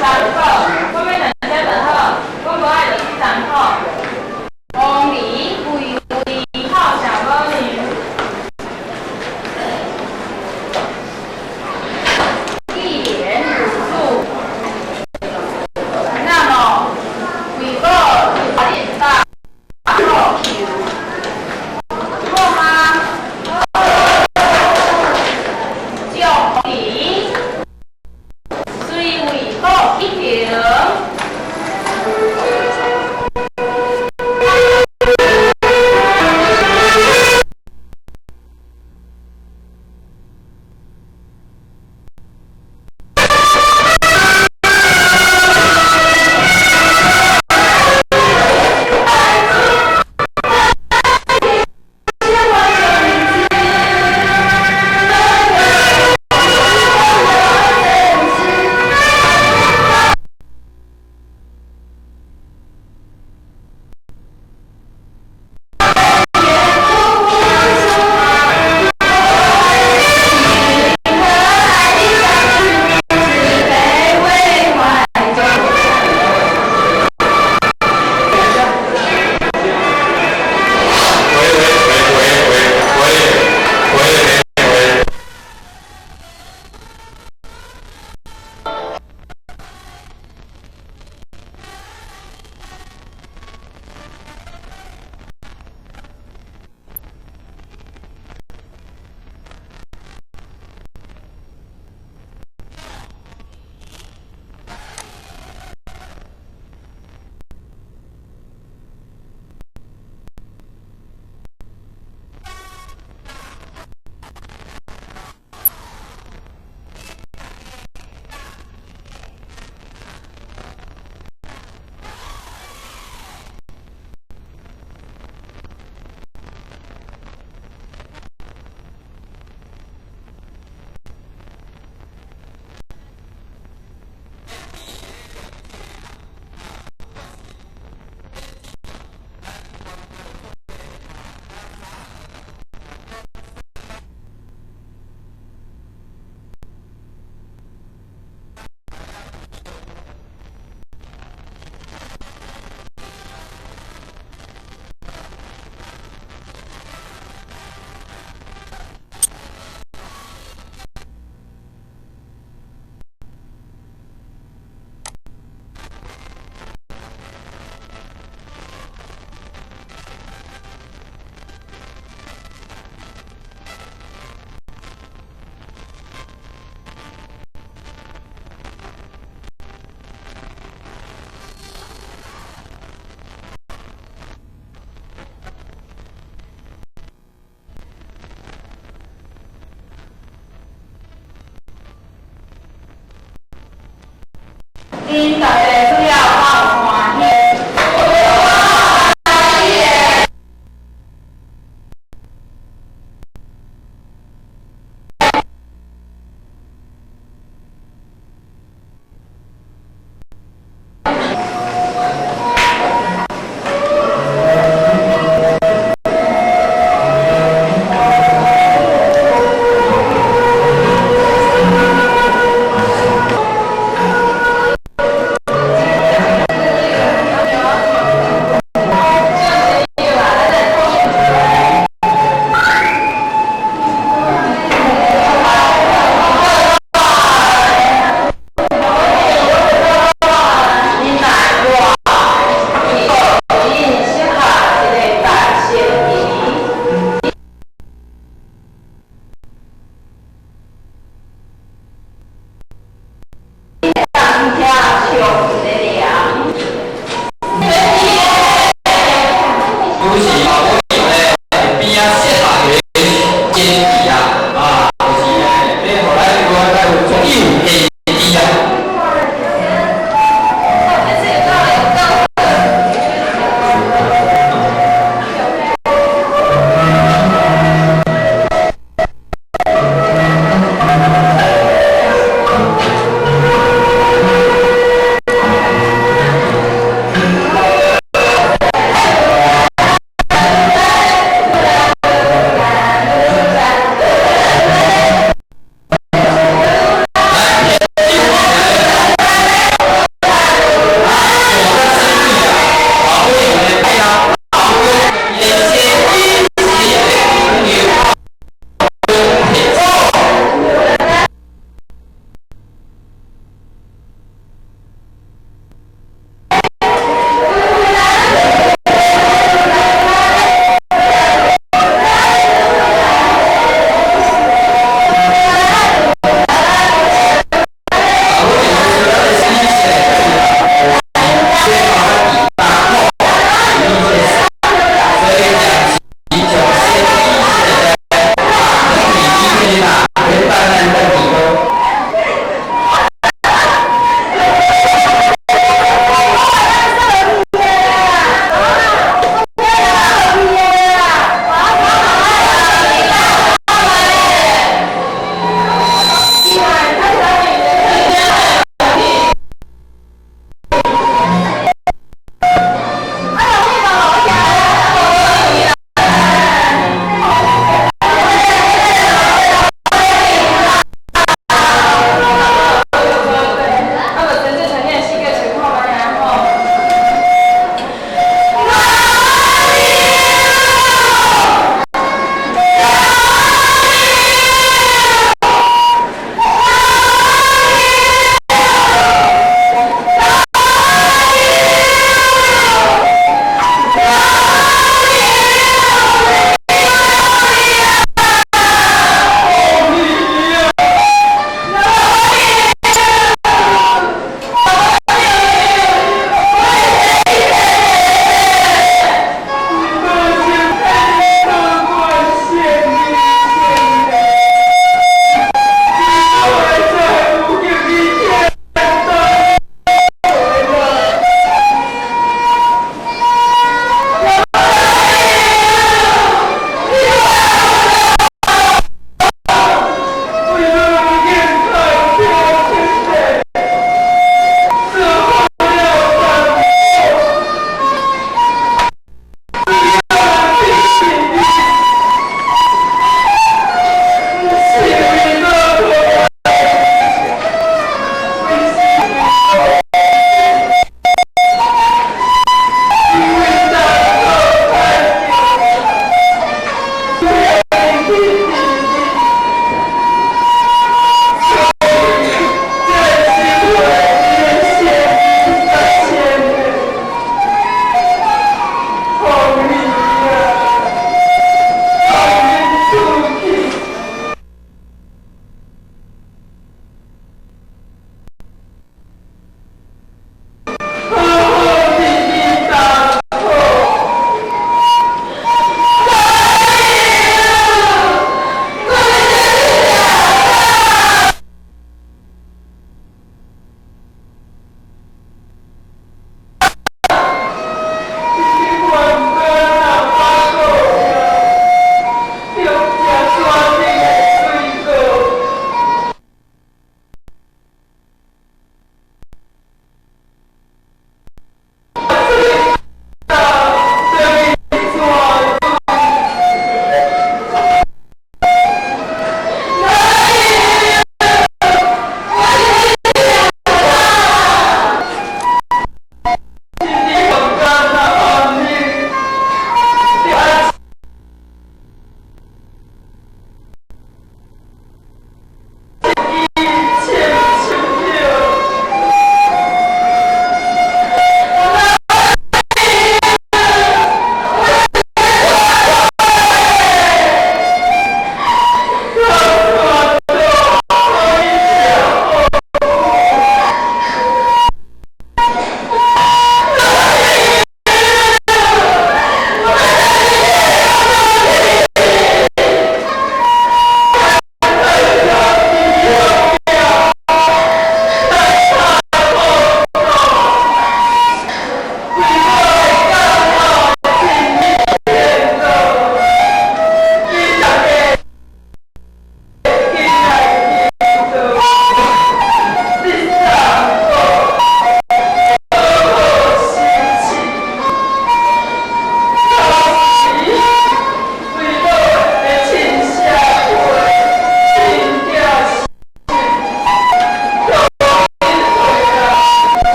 三寶，我欲兩隻就好，我無愛落去三寶。王梨微微泡小母娘。既然如此，那麼為保恁百好求，好嗎？將梨隨為保去行。喂喂喂喂喂喂喂喂。恁大家主要敢有歡喜？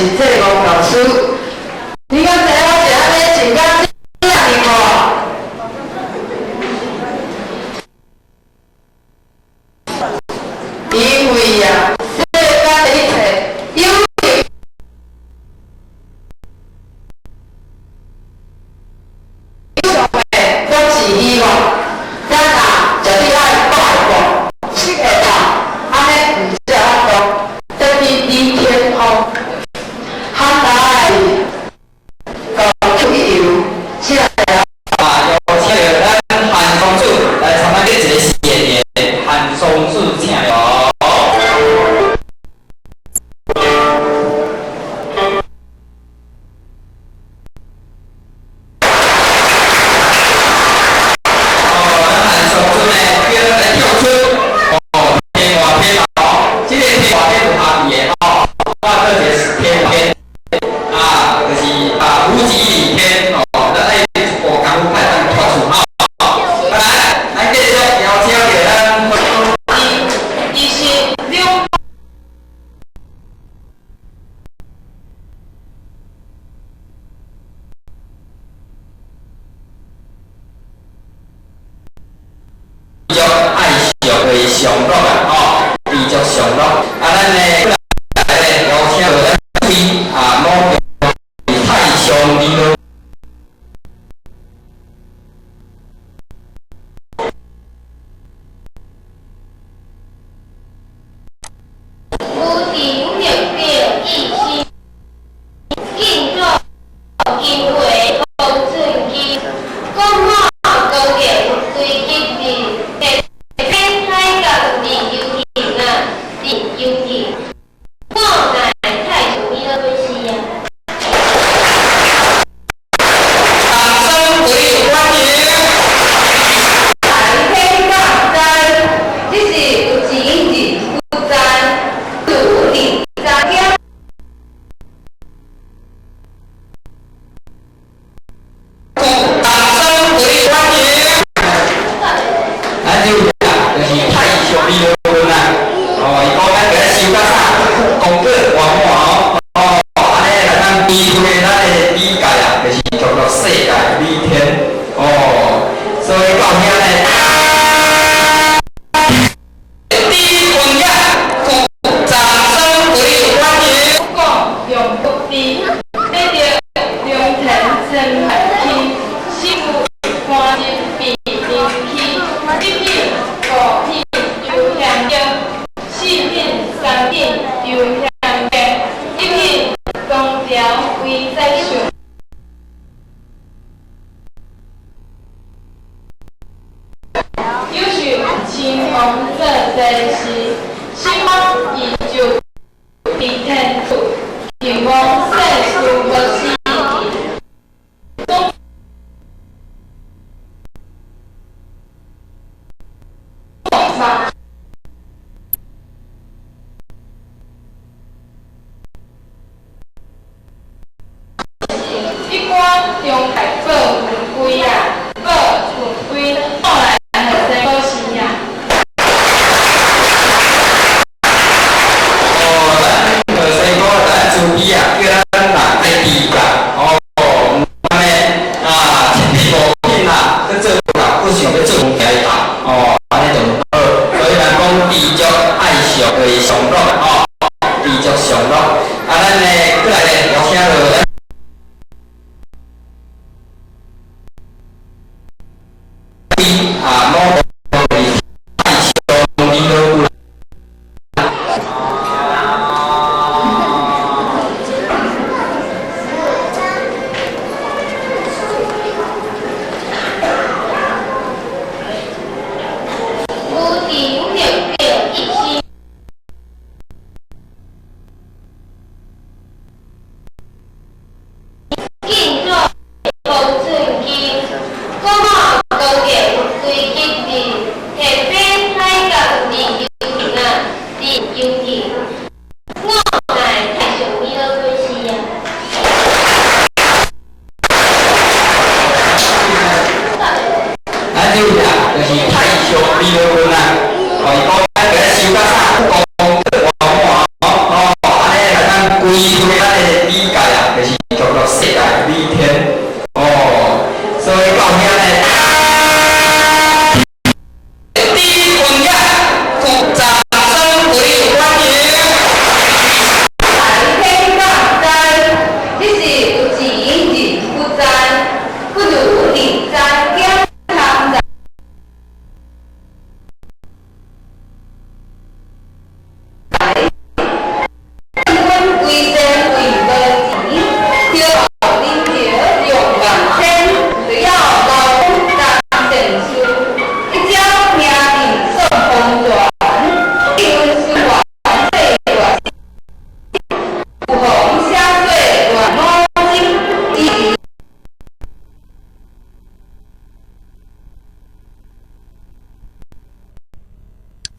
是這王老師。你敢知影我是按呢穿甲這爾無？因為啊，世間的一切有有上的攏是希望，咱啊絕對愛拜過，失會頭，按呢毋才有法度得比李天風，喊來高出一游，這個。啊，邀請著咱韓公主來參加這一個獻言，韓公主請來。哦，咱韓公主呢，叫咱來跳出哦，天外天哦，這個天外天有下邊的吼，我做一個天外天啊，就是啊無極理天哦，咱愛一步功夫才會當脫出吼。來，咱繼續邀請著咱。伊是兩知足愛惜就是常樂啊，吼，知足常樂。啊，咱呢，來咧邀請著咱對啊，某太上理論。無悃目標一心，敬祖金華王俊基，國母高玉隨吉伫天海角伫幽靜啊，伫幽靜，我乃太上弥勒尊師啊。掌聲鼓勵歡迎。大天敢知，只是有錢人不知，有二三點。掌聲鼓勵歡迎。咱這位啊，就是太上理論啊，哦，伊講咱共咱收甲啥？功課圓滿哦，哦，按呢來咱比對咱的理解啊，就是叫做世界理天哦，所以到遐呢，李文雅，掌聲鼓勵歡迎。講用不知，得著良田生海天，心有歡心變人氣，一品五品幽香燈，四品三品幽香燈，一品東朝為宰相。有受親王做祭司，西方伊就佇天主，帝王世事無死去。總嘛。一關中界報魂歸啊，報魂歸，後來學生老師啊。哦，咱何師傅咱慈悲啊，叫咱人愛知覺，哦，毋通呢啊，七品五品啊，去做無夠，閣想欲做物件啊，哦，按呢就毋好。所以人講知足愛惜就是常樂，吼，知足常樂。啊，咱呢。